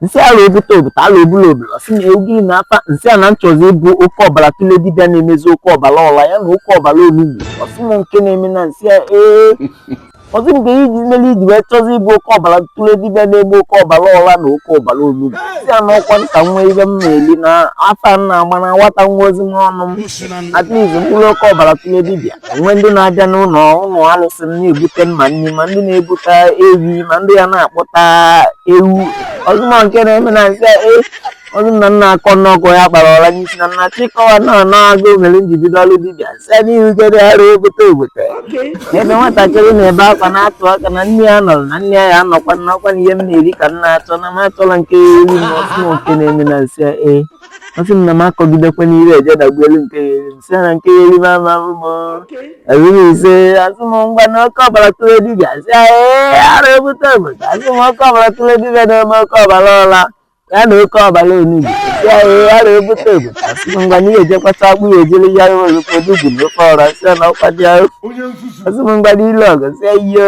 M sị alụ ebute obute alụ obula obula. Ọ sị na ewu gịnị na afa? M sị ya na m chọzi ịbụ oke ọbara tụle dibịa na-emezi oke ọbara ọla ya na oke ọbara onugbu. Ọ sị m nke na-eme na m sị ya ee. Ọ sị m ka iji mere iji wee chọzi ịbụ oke ọbara tụle dibịa na-eme oke ọbara ọla na oke ọbara onugbu. M sị ya na ọkwa nta nwa ibe m na-eli na afa m na-agba na nwata nwa ozi m ọnụ m, at least m bụrụ oke ọbara tụle dibịa, enwe ndị na-abịa n'ụlọ ụlọ alụsị m na-ebute mma nri, ma ndị na-ebute ewi, ma ndị ya na-akpụta ewu. Ọ sị m nke na-eme na m sị ya ee. Ọ sị m na nna akọ nnọkọ ya kpara ọra n'isi na nna chịkọwa na na agụ mere m ji bido ọrụ dibịa. M sị ya n'ihu kedu arụ ebute ebute ebe nwatakịrị na-ebe akwa na-atụ aka na nne ya nọrọ na nne ya anọkwa nnọkwa na ihe m na-eri ka m na-achọ na m achọla nke eri m. Ọ sị m nke na-eme na m sị ya ee. Ọ sị m na m akọgidekwa n'ihe eje dagbu elu nke ya eri. M sị ya na nke ya eri m ama m ise. Asị m ngwa na oke ọbara tụle dibịa. Sị ya ee, arụ ebute ebute. Asị m oke ọbara tụle dibịa na-eme oke ọbara ọla ya na oke ọbara onugbu. Sị ya ee, arụ ebute ebute. Asị m ngwa na ihe ejekwata akpụ ya ejere ya onugbu na ofe ọra. Sị ya na ọkwa dị ahụ. Asị m ngwa n'ilu ọgụ. Sị ya iyo.